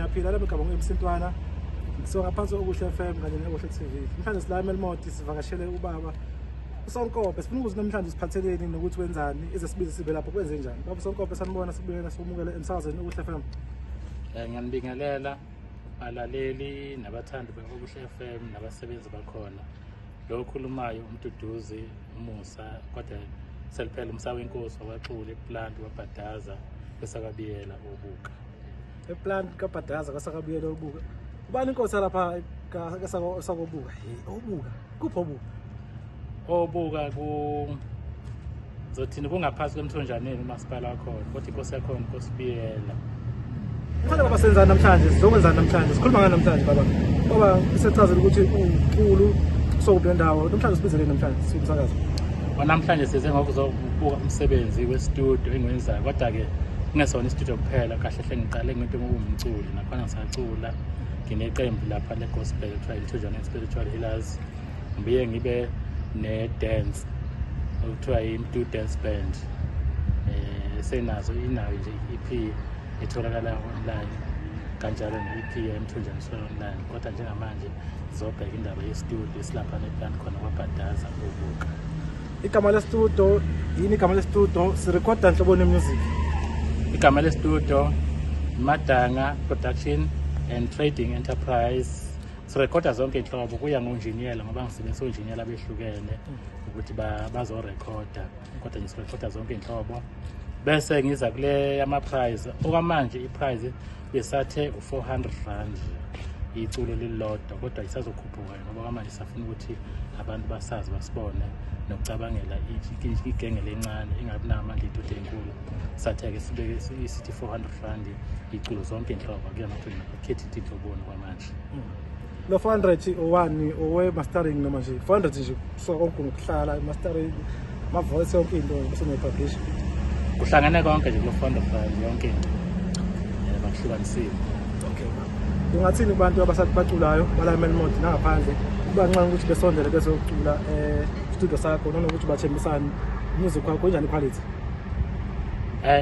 Niyaphila. Lami igama ngu-MC Ntwana, ngisuka ngaphansi Okuhle FM kanye ne-Okuhle TV. Namhlanje sila eMelmoth, sivakashele ubaba uSonkope. Sifuna ukuze namhlanje siphatheleni nokuthi wenzani, ize sibize sibe lapho kwenze njani. Baba uSonkope, sanibona, sibuyela sikumukele emsakazweni Okuhle FM. Ngiyanibingelela abalaleli nabathandi be-Okuhle FM nabasebenzi bakhona. Lo okhulumayo uMduduzi uMusa, kodwa seliphela umsa wenkosi wakwaXulu, eplant kwaBhadaza besakabiyela obuka. Eplant kaBhadaza kasakabiyela obuka. Ubani inkosi lapha kasakobuka? Hey, obuka. Kuphi obuka? Obuka ku zothini kungaphansi kwemthonjaneni umasipala wakhona, kodwa inkosi yakhona inkosi Biyela. Mfana baba, senzani namhlanje? Sizokwenzani namhlanje? Sikhuluma ngani namhlanje baba? Baba isechazela ukuthi uxulu sokuphi nendawo. Namhlanje sibizeleni namhlanje siwumsakazo? Namhlanje size ngokuzobuka umsebenzi westudio engiwenzayo, kodwa-ke kungesona istudio kuphela. Kahle hle ngiqale ngento ngokuwumculi, nakhona ngisacula, ngineqembu lapha le-gospel kuthiwa i-Children Spiritual Healers. Ngibuye ngibe ne-dance okuthiwa i-Mdu Dance Band, senazo inayo nje i-EP etholakala online, kanjalo ne-EP emthonjeni online. Kodwa njengamanje sizobheka indaba yestudio esilapha neplant khona kwaBhadaza ubuka. Igama lestudio yini? Igama lestudio, sirekhoda nhlobo music? Igama lestudio Madanga Production and Trading Enterprise. Sirekhoda zonke inhlobo, kuya ngonjiniyela ngoba ngisebenzisa onjiniyela abehlukene ukuthi bazorekhoda, kodwa nje sirekhoda zonke inhlobo. Bese ngiza kule yama-price. Okwamanje i-price besathe u-R400 iculo lilodwa, kodwa isazokhuphuka ngoba kwamanje safuna ukuthi abantu basazi, basibone, nokucabangela igenge lencane engabi nawo amandla itudio enkulu. Sathe-ke sibeke sithi R400 iculo, zonke inhlobo, kuyona ukuthi akhethi ukuthi inhloboni kwamanje. Lo 400 owani? Owe mastering noma nje 400 nje kusuka konke, nokuhlala, mastering, ama voice, yonke into, bese niyapublish? Kuhlangene konke nje kulo R400, yonke into, bakuhlukanisile. Okay, ungathini kubantu abasathi baculayo bala eMelmoth nangaphandle, kubancane ukuthi besondele bezocula studio sakho, nanokuthi bathembisani, music wakho injani quality?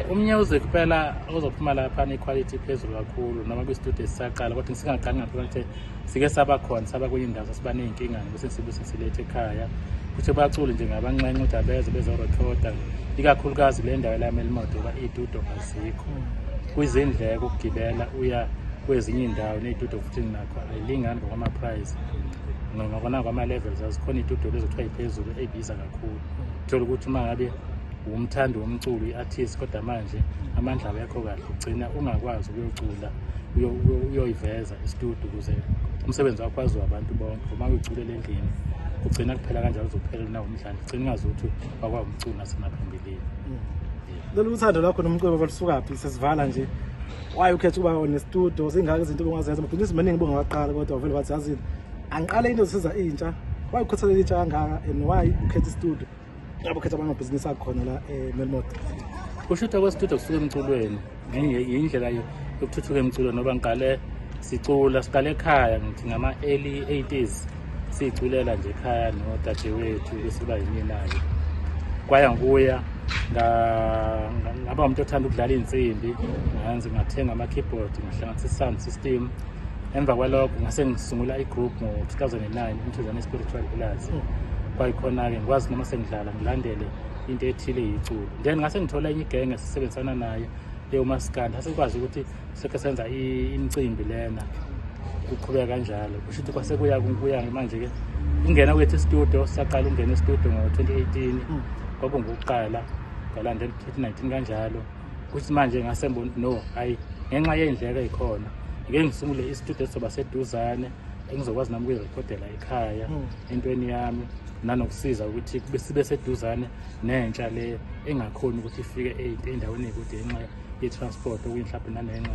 Umusic phela ozophuma lapha ne-quality phezulu kakhulu, noma kwi-studio esisaqala, kodwa singaqali ngapha ukuthi sike saba khona, saba kwenye indawo, sasiba ney'nkinga bese sibe sesilethe ekhaya. Futhi baculi nje ngabanxenxa ukuthi abeze bezorekhoda, ikakhulukazi le ndawo la eMelmoth, ngoba iy'tudio azikho. Kwizindleko ukugibela uya kwezinye iy'ndawo ney'tudio futhi nakho ayilingani ngokwama-price, ngokona kwama-levels. Azikhona iy'tudio lezi kuthiwa yiphezulu ey'biza kakhulu. Uthola ukuthi uma ngabe umthandi womculo, i-artist, kodwa manje amandla awekho kahle, ugcina ungakwazi ukuyocula, uyoyiveza estudio ukuze umsebenzi wakho waziwe abantu bonke. Uma uyiculela endlini kugcina kuphela kanjalo, uzophela nawo umdlandla, ugcina ungazi ukuthi wakwawumculo nasemaphambilini. Lolu uthando lwakho nomculo balusukaphi? Sesivala nje, why ukhetha ukuba nestudio? Zingaka izinto obungazenza, amabhizinisi maningi bongawaqala, kodwa vele wathi yazini, angiqale into zisiza intsha. Why ukhuthalela intsha kangaka and why ukhetha istudio ngabe ukhetha amabhizinisi akhona la eMelmoth? Kushutha kwestudio kusuka emculweni, ngenye indlela yokuthuthuka emculweni, ngoba ngiqale sicula, siqale ekhaya, ngithi ngama-early 80s, siyiculela nje ekhaya nodadewethu besiba yimina-ke. Kwaya ngokuya ngaba umuntu othanda ukudlala iy'nsimbi, nganze ngathenga ama-keyboard, ngahlanganisa i-sound system. Emva kwalokho ngase ngisungula i-group ngo-2009, Umthunzane Spiritual Healers. Kwayikhona-ke ngikwazi noma sengidlala ngilandele into ethile yiculo. Then ngase ngithola enye igenge esisebenzisana nayo ewumaskandi, asikwazi ukuthi sekhe senza imicimbi lena, kuqhubeka kanjalo. Kusho ukuthi kwase kuya kuya manje-ke ungena kwethu istudio, saqala ukungena estudio ngo-2018, kwakungokuqala, ngalandela 2019 kanjalo. Kuthi manje ngase ngibona ukuthi no, hayi, ngenxa yey'ndleko ey'khona, ngike ngisungule istudio esizoba seduzane engizokwazi nami ukuyirekhodela ekhaya entweni yami, nanokusiza ukuthi kube sibe seduzane nentsha le engakhoni ukuthi ifike ey'ndaweni ey'kude ngenxa ye-transport, okunye mhlawumbe nanenxa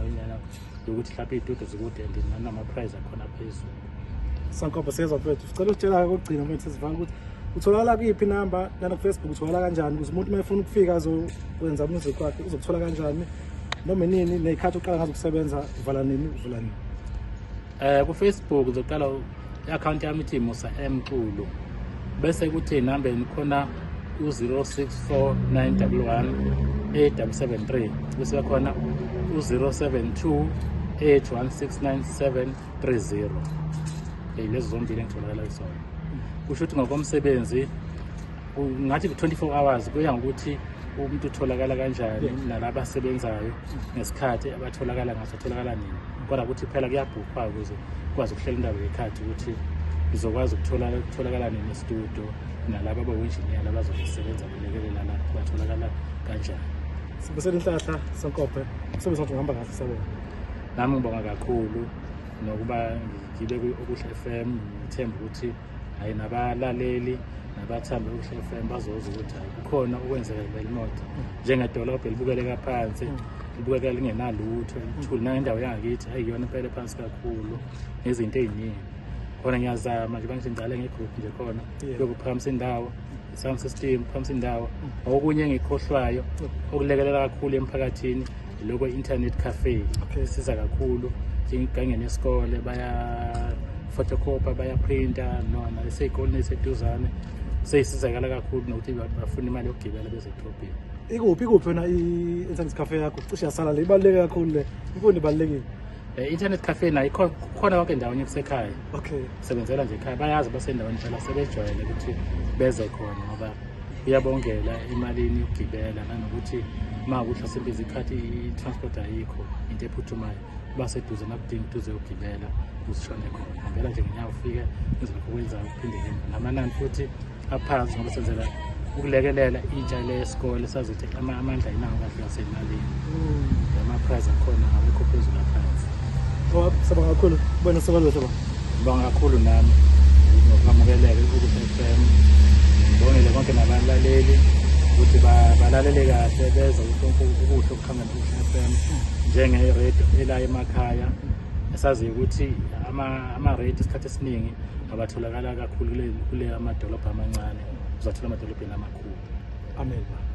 yokuthi mhlawumbe iy'tudio zikude and nanama-price akhona aphezulu. Sankopo, siyezwa mfethu. Sicela usitshela kokugcina mfethu, sesivala, ukuthi utholakala kuyiphi inamba, nana-Facebook utholakala kanjani, ukuze umuntu uma efuna ukufika azokwenza umusic wakhe uzokuthola kanjani, noma inini, ney'khathi uqala ngazo ukusebenza, uvala nini, uvula nini? Ku Facebook uzoqala i-account yami ithi Musa Mxulu, bese kuthi enambeni khona u-064 911 8773, bese khona u-072 AH 169730. Lezo zombili engitholakala kuzona. Kusho ukuthi ngokomsebenzi ngathi ku-24 hours, kuya ngokuthi umuntu utholakala kanjani nalaba abasebenzayo ngesikhathi abatholakala ngaso, atholakala nini. Kodwa ukuthi phela kuyabhukhwa ukuze ukwazi ukuhlela indaba yekhathi ukuthi ngizokwazi ukutholakala nini e-studio, nalaba abawu-engineer abazosebenza belekelela la batholakala kanjani. Sibusele inhlahla Sonkophe, umsebenzi wakho uhamba kahle, siyabonga. Nami ngibonga kakhulu nokuba ngibe kwi-Okuhle FM. Ngithemba ukuthi hayi, nabalaleli nabathanda Okuhle FM bazozwa ukuthi hayi, kukhona okwenzeka eBelmont njengedolobha elibukeleka phansi, libukeka lingenalutho, lithuli. Nangendawo yangakithi ayiyona impela phansi kakhulu nezinto ey'ningi khona. Ngiyazama nje, bangithi ngicale nge-group nje khona yokuphakamisa indawo, sound system, phamisa indawo. Okunye engikhohlwayo okulekelela kakhulu emphakathini iloko internet cafe. Siza kakhulu njengegangeni yesikole, baya photocopy, bayaprinta noma esey'koleni eseduzane, seyisizakala kakhulu nokuthi bafuna imali yokugibela beze edolobheni. Ikuphi yona i-internet cafe yakho? Cishe yasala le, ibaluleke kakhulu le imfundo, ibalulekile. Internet cafe nayo kukhona yonke endaweni, kusekhaya. Sebenzela nje ekhaya, bayazi basendaweni phela, sebejwayele ukuthi beze khona ngoba kuyabongela emalini yokugibela, nanokuthi uma ukuthi mhlasimpe izikhathi i-transport ayikho, into ephuthumayo, baseduze, nakudinga ukuthi uze uyogibela uzishone khona, hambela nje ngenyawo, ufike wenze lokho okwenzayo, uphinde ngemva. Namanani futhi aphansi ngoba senzela ukulekelela intsha le yesikole, sazi ukuthi amandla ayinawo kahle asemalini. Ama-price akhona awekho phezulu, aphansi. Oh, siyabonga kakhulu kubona sokwazi baba. Ngibonga kakhulu nami ngokwamukeleka i-Okuhle FM. Ngibongele konke nabalaleli ukuthi balalele kahle, bezwe ukuthi okuhle okuqhamuka no-Okuhle FM njenge-radio ela emakhaya, esaziyo ukuthi ama-radio isikhathi esiningi abatholakala kakhulu kule amadolobha amancane, uzathola emadolobheni amakhulu. Amen.